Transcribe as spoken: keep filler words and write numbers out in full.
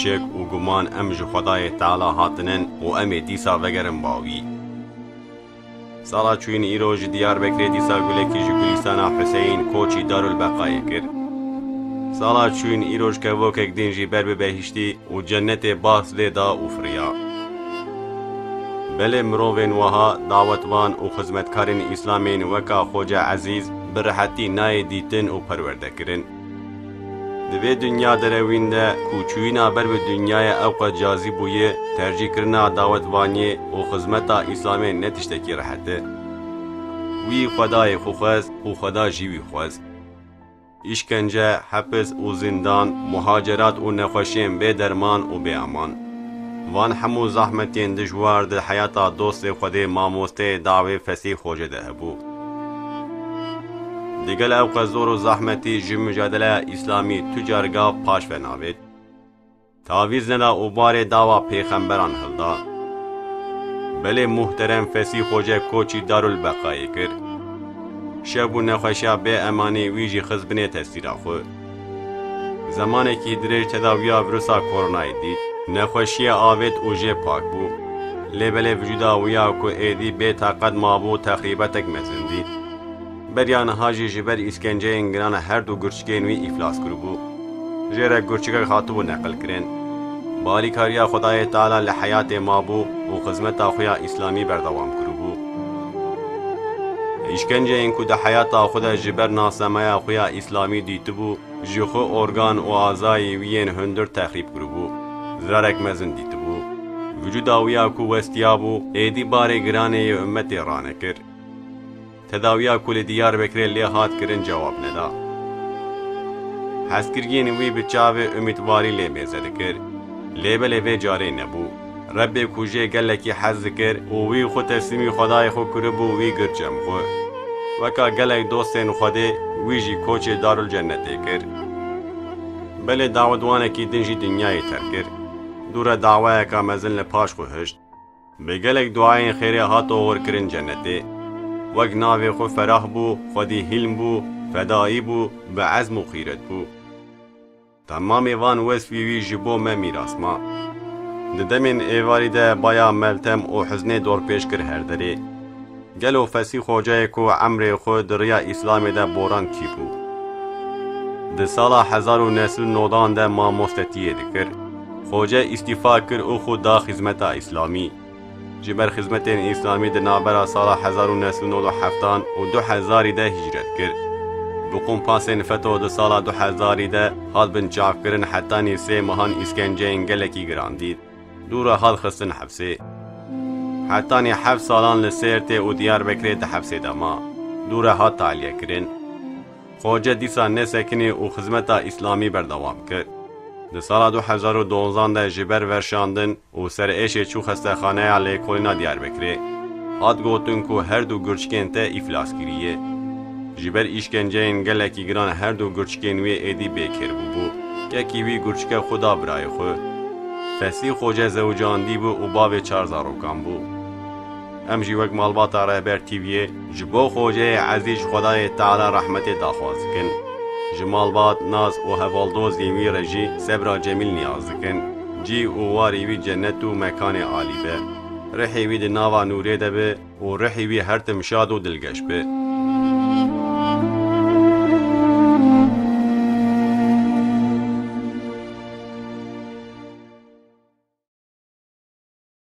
Şek û guman em ji Xwedayê Teala hatinin û em ê dîsa vegerin ba wî. Sala çûyîn îro ji Diyarbekirê dîsa gulekî ji Gulîstana Huseyîn koçî Darulbeqayê kir. Sala çûyîn îro ji kevokek din jî ber bi behîştî û cennetê bas lê da û firiya. Belê mirovên wiha dawetvan û xizmetkarên Îslamên weka Xoce Ezîz bi rehetî nayê dîtin û perwerdekirin. Di vê dinya derewîn de ku çûyîna ber bi dinyayê ewqas cazîb bûye, tercîhkirina dawetvaniyê û xizmeta Îslamê ne tiştekî rehet e. Wî Xwedayê xwe xwest û Xweda jî wî xwest. Îşkence, hepis û zindan, muhacerat û nexweşiyên bê derman û bê aman. Van hemû zehmetên dijwar di heyata dostê Xwedê mamosteyê dawê Fesî Xoce de hebû. Digel ewqas zor û zehmetî ji micadeleya Îslamî tu car gav paş ve navêt. Tavîz neda û barê dawa pêxemberan hilda. Belê muhterem Fesî Xoce koçî Darul Beqayê kir. Şev û nexweşiya bê emanî wî jî xist binê tesîra xwe. Zemanekî dirêj tedawiya vîrusa koronayê dît. Nexweşiyê avêt û jê pak bû. Lê belê vücuda wî ya ku êdî bê taqet mabû, texrîbetek mezin dît. Beriya niha jî ji ber îskenceyên giran her du gurçikên wî îflas kiribû. Jê re gurçikek hatibû neqilkirin. Bi alîkariya Xwedayê Teala li heyatê mabû û xizmeta xwe ya Îslamî berdewam kiribû. Îşkenceyên ku di heyata xwe de ji ber nasemeya xwe ya Îslamî dîtibû, ji xwe organ û azayê wî yên hundir texrîb kiribû, zirarek mezin dîtibû. Vücuda wî ya ku westiyabû, êdî barê giranê yê ummetê ranekir. Tedawiya ku li Diyarbekirê lê hat kirin cewab neda. Hezkiriyên wî bi çavê umîdvarî lê mêze dikir. Lê belê vê carê nebû. Rebbê ku jê gelekî hez dikir û wî xwe teslîmî Xwedayê xwe kiribû wî kir cem xwe. Weka gelek dostên Xwedê wî jî koçê Darul Cennetê kir. Belê dawetwanekî din jî dinyayê terk kir. Dû re dawayeka mezin li paş xwe hişt. Bi gelek duayên xêrê hat oxirkirin cennetê. Wek navê xwe Ferah bû, xwedî hîlm bû, fedayî bû, bi ezm û xîret bû. Temamê van wesfî wî ji bo me mîras ma. Di demên êvarî de baya meltem û huznê dorpêç kir her derê. Gelo Fesî Xoceyê ku emrê xwe di riya Îslamê de boran kî bû? Di sala hezar û neh sed û nodan de mamostetiyê dikir. Xoce îstîfa kir û xwe da xizmeta Îslamî. Ji ber xizmetên Îslamî di navbera sala hezar û neh sed û nod û heftan û du hezarî de hicret kir. Bi kompasên FETÖ di sala du hezarî de hat binçavkirin, hetanî sê mehan îskenceyên gelekî giran dît. Dû re hat xistin hepsê. Hetanî heft salan li Sêrtê û Diyarbekirê di hepsê de ma. Dû re hat tahliye kirin. Xoce dîsa nesekinî û xizmeta Îslamî berdewam kir. Di sala du hezar û donzan de ji ber verşandin û serêşê çû xestexaneya lêkolîna Diyarbekirê. Hat gotin ku her du gurçikên te îflas kiriye. Ji ber îşkenceyên gelekî giran her du gurçikên wê êdî bêkêr bûbû. Kekî wî gurçike xwe da birayê xwe. Fesî Xoce zewicandî bû û bavê çar zarokan bû. Em jî wek malbata Rehber T V'yê ji bo Xoceyê Ezîz ji Xwedayê Teala rehmetê daxwaz dikin. Ji malbat, nas û hevaldozên wî re jî sebra cemîl niyaz dikin. Cî û warê wî cennet û mekanê alî be. Rihê wî di nava nûrê de be û rihê wî her tim şad û dilgeş be.